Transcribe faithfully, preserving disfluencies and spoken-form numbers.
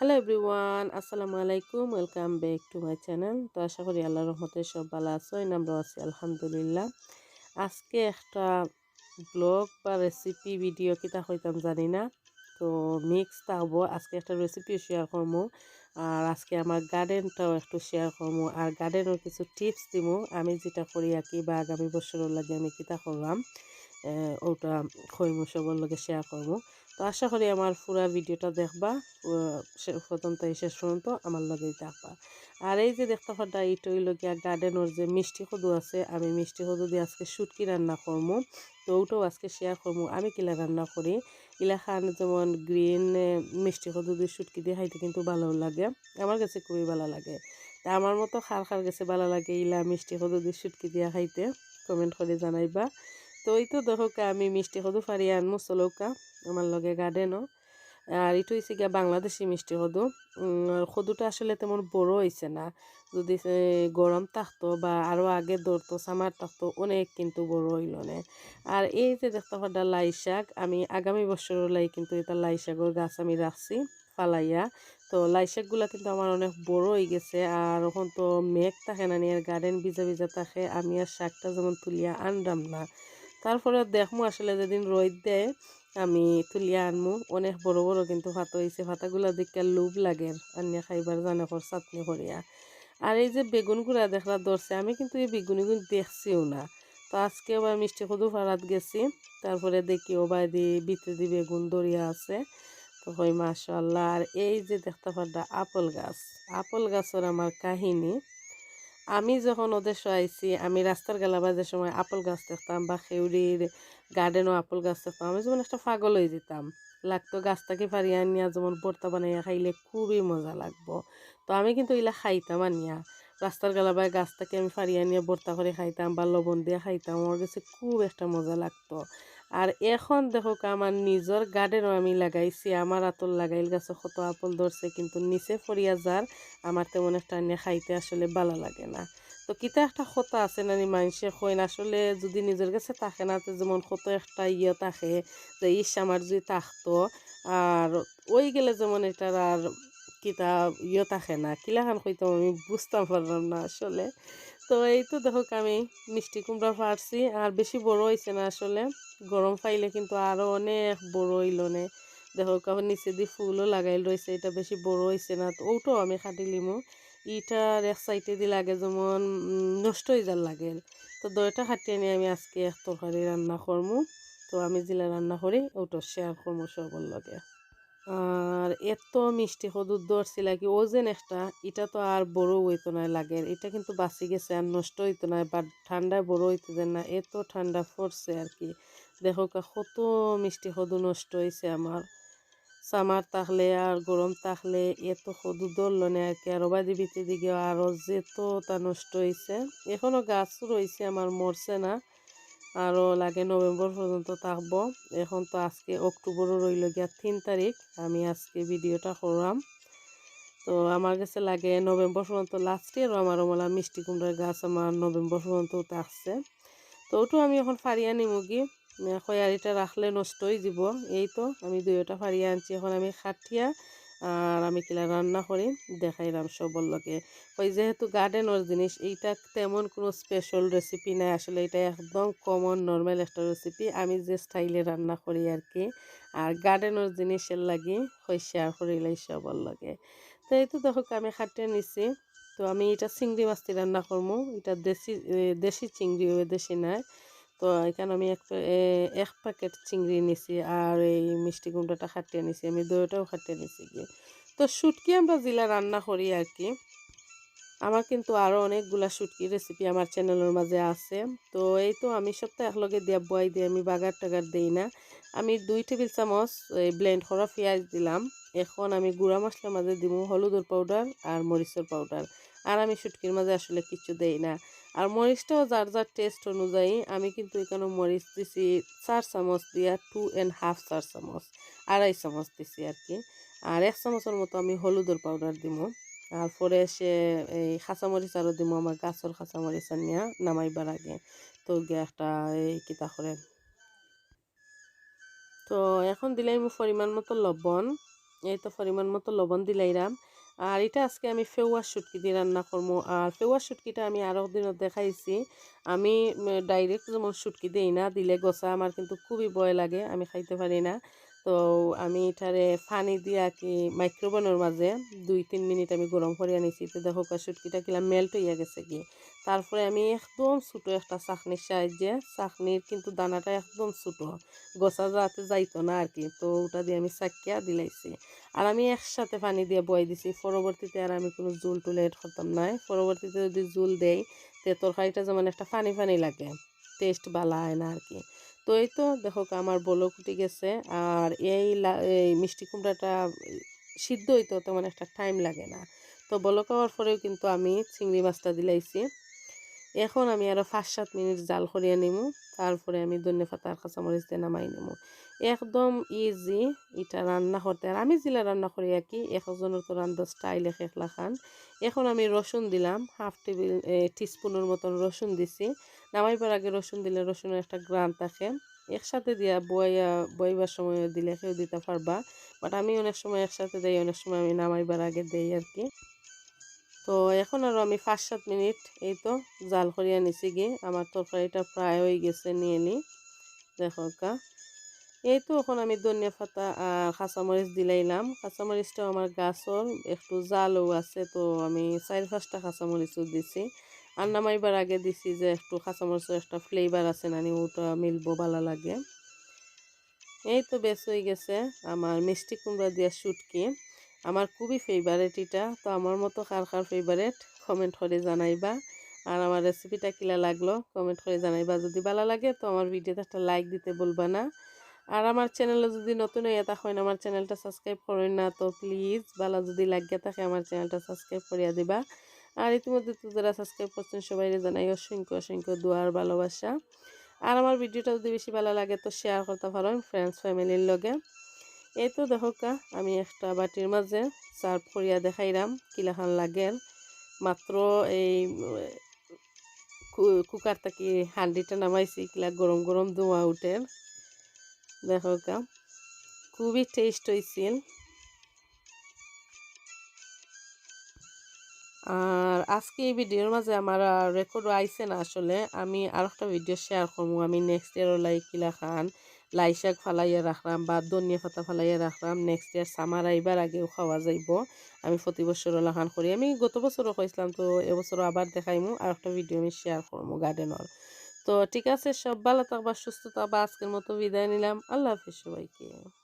Hello everyone, আসসালামু আলাইকুম, welcome back to my channel। তো আশা করি আল্লাহর রহমতে সব ভালো আছো, এই আমরাও আছি আলহামদুলিল্লাহ। আজকে একটা ব্লগ বা রেসিপি ভিডিও কিতা কইতাম জানি না, তো মিক্স থাকবো। আজকে একটা রেসিপিও শেয়ার করমু, আর আজকে আমার গার্ডেনটাও একটু শেয়ার করমু, আর গার্ডেনর কিছু টিপস দিমু, আমি যেটা করি আর কি, বা আগামী বছরর লাগি আমি কিতা করলাম, আহ, ওটা কইমু, সবর লগে শেয়ার করমু। তো আশা করি আমার পুরা ভিডিওটা দেখবা, আহ, সে-, প্রথম থাকি শেষ পর্যন্ত আমার লগেই থাকবা। আর এই যে দেখতা পাররা, ইটা অইলো গিয়া গার্ডেনর যে মিষ্টি কদু আছে, আমি মিষ্টি কদু দি আজকে শুটকি রান্না করমু। তো ওটাও আজকে শেয়ার করমু আমি কিলা রান্না করি। ইলা খান যেমন গ্রিন, এ, মিষ্টি কদু দি শুটকি দি খাইতে কিন্তু ভালো লাগে, আমার গেছে খুবই ভালো লাগে। তা আমার মতো কার কার গেছে ভালো লাগে ইলা মিষ্টি কদু দি শুটকি দিয়া খাইতে, কমেন্ট করি জানাইবা। তো এই তো দেখউক্কা, আমি মিষ্টি কদু ফাড়িয়া আনমু, চলউক্কা আমার লগে গার্ডেনও। আর ইটা অইছে গিয়া বাংলাদেশি মিষ্টি কদু। উম, কদুটা আসলে তেমন বড় অইছে না, যদি, এ, গরম থাকতো বা আরো আগে ধরতো, সামার থাকতো, অনেক কিন্তু বড় অইলো নে। আর এই যে দেখতা পাররা লাই শাক, আমি আগামী বছরর লাগি কিন্তু ইটা লাই শাকর গাছ আমি রাখছি ফালাইয়া। তো লাই শাকগুলা কিন্তু আমার অনেক বড় অইগেছে, আর অখন তো মেঘ থাকে না নি, আর গার্ডেন ভিজা ভিজা থাকে, আমি আর শাকটা যেমন তুলিয়া আনরাম না। তারপরে দেখমু আসলে যেদিন রইদ দেয় আমি তুলিয়া আনমু। অনেক বড় বড় কিন্তু পাতা অইছে, পাতাগুলা দেখিয়া লোভ লাগের, আনিয়া খাইবার জানে কর চাটনি করিয়া। আর এই যে বেগুনগুলা দেখরা ধরছে, আমি কিন্তু এই বেগুনগুন দেখছিও না। তো আজকে আবার মিষ্টি কদু ফাড়াত গেছি, তারপরে দেখি ও বায়দি ভিতরেদি বেগুন ধরিয়া আছে। তো কই মাশাআল্লাহ। আর এই যে দেখতা পাররা আপেল গাছ, আপেল গাছর আমার কাহিনী। আমি যখন ওদেশো আইছি, আমি রাস্তার গালাবায় যে সময় আপেল গাছ দেখতাম বা খেউরির গার্ডেনও আপেল গাছ দেখতাম, আমি যেমন একটা পাগল অইযিতাম। লাগতো গাছ থাকি ফাড়িয়া আনিয়া যেমন ভর্তা বানাইয়া খাইলে খুবই মজা লাগবো। তো আমি কিন্তু ইলা খাইতাম আনিয়া, রাস্তার গালাবায় গাছ থাকি আমি ফাড়িয়া আনিয়া ভর্তা করি খাইতাম বা লবণ দিয়া খাইতাম, আমার গেছে খুব একটা মজা লাগতো। আর এখন দেখউক্কা, আমার নিজর গার্ডেনও আমি লাগাইছি, আমার আতর লাগাইল গাছো কত আপেল ধরছে, কিন্তু নিচে পড়িয়া যার, আমার তেমন একটা আনিয়া খাইতে আসলে ভালা লাগে না। তো কিতা একটা কথা আছে না নি, মাইনষে কইন আসলে যদি নিজর গেছে থাকে না, তে যেমন কত একটা ইয়ে থাকে যে ইস আমার যদি থাকতো, আর অইগেলে যেমন ইটার আর কিতা ইয়ে থাকে না, কিলাখান কইতাম আমি বুঝতাম পাররাম না আসলে। তো এই তো দেখউক্কা, আমি মিষ্টি কুমড়া ফাড়ছি, আর বেশি বড় অইছে না আসলে, গরম পাইলে কিন্তু আরো অনেক বড় অইলো নে। দেখউক্কা, নিচেদি ফুলও লাগাইল রইছে, ইটা বেশি বড় অইছে না, তো ওটাও আমি কাটিলিমু। ইটার এক সাইডেদি লাগে যেমন, উম, নষ্ট অইযার লাগের। তো দুইটা কাটিয়া নিয়া আমি আজকে এক তরকারি রান্না করমু। তো আমি যেলা রান্না করি, ওটা শেয়ার করমু সবর লগে। আর এত মিষ্টি কদু ধরছিলা কি, ওজন একটা, ইটা তো আর বড় অইতো নায় লাগের, ইটা কিন্তু বাঁচি গেছে, আর নষ্ট অইতো নায়, but ঠান্ডায় বড় অইতে দেয় না, এত ঠান্ডা পড়ছে আর কি। দেখউক্কা, কত মিষ্টি কদু নষ্ট অইছে আমার। সামার থাকলে আর গরম থাকলে এত কদু ধরলো নে আর কি। আর ওবায়দি ভিতরেদি গিয়া আরো যেততা নষ্ট অইছে, এখনো গাছ রইছে আমার, মরছে না, আরো লাগে নভেম্বর পর্যন্ত থাকবো। এখন তো আজকে অক্টোবরর রইল গিয়া তিন তারিখ, আমি আজকে ভিডিওটা করলাম। তো আমার গেছে লাগে নভেম্বর পর্যন্ত লাস্টে, আরো আমার অমলা মিষ্টি কুমড়ার গাছ আমার নভেম্বর পর্যন্ত থাকছে। তো ওটু আমি এখন ফাড়িয়া নিমুগি। আহ, খয়ারিটা রাখলে নষ্ট অইযিবো। এই তো আমি দুইটা ফাড়িয়া আনছি, এখন আমি কাটিয়া আর আমি কিলা রান্না করি দেখাইরাম সবর লগে। ওই যেহেতু গার্ডেনর জিনিস, এইটা তেমন কোনো স্পেশাল রেসিপি নাই আসলে, এটা একদম কমন নর্মাল একটা রেসিপি, আমি যে স্টাইলে রান্না করি আর কি। আর গার্ডেনর জিনিসের লাগি ওই শেয়ার করিলাই সবর লগে। তো এই তো দেখউক্কা, আমি কাটিয়া নিছি। তো আমি এটা চিংড়ি মাছ দি রান্না করমু। এটা দেশি, এ, দেশি চিংড়ি, ওই দেশি নায়। তো এখানে আমি এক প্যা-, এ, এক প্যাকেট চিংড়ি নিছি, আর এই মিষ্টি কুমড়াটা কাটিয়া নিছি, আমি দুইটাও কাটিয়া নিছি গিয়া। তো শুটকি আমরা যেলা রান্না করি আর কি। আমার কিন্তু আরো অনেকগুলা শুটকির রেসিপি আমার চ্যানেলর মাঝে আছে। তো এই তো আমি সবতা একলগে দিয়া বয়াই দিই, আমি বাগার টাগার দেই না। আমি দুই টেবিল চামচ এই ব্লেন্ড করা পিয়াজ দিলাম। এখন আমি গুঁড়া মশলার মাঝে দিমু হলুদর পাউডার আর মরিচর পাউডার। আর আমি শুটকির মাঝে আসলে কিচ্ছু দেই না। আর মরিচটাও যার যার টেস্ট অনুযায়ী। আমি কিন্তু এখানে মরিচ দিছি চার চামচ দিয়া, টু অ্যান্ড হাফ চার চামচ, আড়াই চামচ দিছি আর কি। আর এক চামচর মতো আমি হলুদর পাউডার দিমু। আর পরে সে এই কাঁচামরিচ আরও দিমু, আমার গাছর কাঁচামরিচ আনিয়া নামাইবার আগে। তো গিয়া একটা এই কিতা করে। তো এখন দিলাইমু পরিমাণ মতো লবণ। এই তো পরিমাণ মতো লবণ দিলাইরাম। আর ইটা আজকে আমি ফেওয়ার শুটকি দি রান্না করমু। আর ফেওয়ার শুটকিটা আমি আরক দিনও দেখাইছি। আমি, উম, direct যেমন শুটকি দেই না, দিলে গছা আমার কিন্তু খুবই ভয় লাগে, আমি খাইতে পারি না। তো আমি ইটারে পানি দিয়া কি microwave-র মাঝে দুই তিন মিনিট আমি গরম করিয়া নিছি। তো দেখউক্কা শুটকিটা কিলা melt অইয়া গেছে কি। তারপরে আমি একদম ছোট একটা ছাঁকনির সাহায্যে, ছাঁকনির কিন্তু দানাটা একদম ছোট, গছা যাতে যাইতো না আর কি, তো ওটা দিয়ে আমি ছাকিয়া দিলাইছি। আর আমি একসাথে পানি দিয়া বয়াই দিছি, পরবর্তীতে আর আমি কোনো ঝুল টুল add করতাম না। পরবর্তীতে যদি ঝুল দেই, তে তরকারিটা যেমন একটা পানি পানি লাগে, taste বালা অয় না আর কি। তো এই তো দেখউক্কা আমার বলক উঠি গেছে। আর এই লা-, এই মিষ্টি কুমড়াটা সিদ্ধ হইতে তেমন একটা time লাগে না। তো বলক আওয়ার পরেও কিন্তু আমি চিংড়ি মাছটা দিলাইছি। এখন আমি আরো পাঁচ সাত মিনিট জাল করিয়া নিমু, তারপরে আমি ধনিয়া পাতা আর কাঁচামরিচ দিয়া নামাই নিমু। একদম easy ইটা রান্না করতে। আর আমি যেলা রান্না করি আর কি, এক একজনের তো রান্নার style এক এক লাখান। এখন আমি রসুন দিলাম, half table, এ, teaspoon-র মতন রসুন দিছি। নামাইবার আগে রসুন দিলে রসুনের একটা ঘ্রাণ থাকে। একসাথে দিয়া বয়া-, বয়াইবার সময় দিলে কেউ দিতা পারবা, but আমি অনেক সময় একসাথে দেই, অনেক সময় আমি নামাইবার আগে দেই আর কি। তো এখন আরো আমি পাঁচ সাত মিনিট এই তো জাল করিয়া নিছি গি, আমার তরকারিটা প্রায় হয়ে গেছে nearly। দেখউক্কা, এই তো এখন আমি ধনিয়া পাতা আর কাঁচামরিচ দিলাইলাম। কাঁচামরিচটাও আমার গাছর, একটু ঝালও আছে, তো আমি চাইর পাঁচটা কাঁচামরিচও দিছি। আর নামাইবার আগে দিছি যে একটু কাঁচামরিচর একটা flavour আছে নানি, ওটা মিলবো, বালা লাগে। এই তো বেশ হয়ে গেছে আমার মিষ্টি কুমড়া দিয়া শুটকি, আমার খুবই favourite এটা। তো আমার মতো কার কার favourite comment করে জানাইবা, আর আমার recipe-টা কিলা লাগলো comment করে জানাইবা। যদি বালা লাগে তো আমার video-তে একটা like দিতে ভুলবা না। আর আমার channel-ও যদি নতুন হইয়া থাকইন, আমার channel-টা subscribe করইন না, তো please বালা যদি লাগিয়া থাকে আমার channel-টা subscribe করিয়া দিবা। আর ইতিমধ্যে তো যারা subscribe করছেন সবাইরে জানাই অসংখ্য অসংখ্য দোয়া আর ভালোবাসা। আর আমার video-টা যদি বেশি বালা লাগে তো share করতা পারইন friends family-র লগে। এই তো দেখউক্কা, আমি একটা বাটির মাঝে serve করিয়া দেখাইরাম কিলাখান লাগের। মাত্র এই, উম, কু-, cooker থাকি হান্ডিটা নামাইছি, কিলা গরম গরম ধোঁয়া উঠের। দেখউক্কা, খুবই taste হইছিল। আর আজকে এই video-র মাঝে আমার আর record-ও আইছে না আসলে। আমি আরেকটা video share করমু। আমি next year-ও লাই কিলাখান লাই শাক ফালাইয়া রাখরাম বা ধনিয়া পাতা ফালাইয়া রাখরাম, next year summer আইবার আগেও খাওয়া যাইবো। আমি প্রতি বছর ওলাখান করি, আমি গত বছরও কইছিলাম, তো এবছরও আবার দেখাইমু, আরেকটা video আমি share করমু garden-র। তো ঠিক আছে, সব বালা থাকবা, সুস্থ থাকবা। আজকের মতো বিদায় নিলাম, আল্লাহ হাফিজ সবাইকে।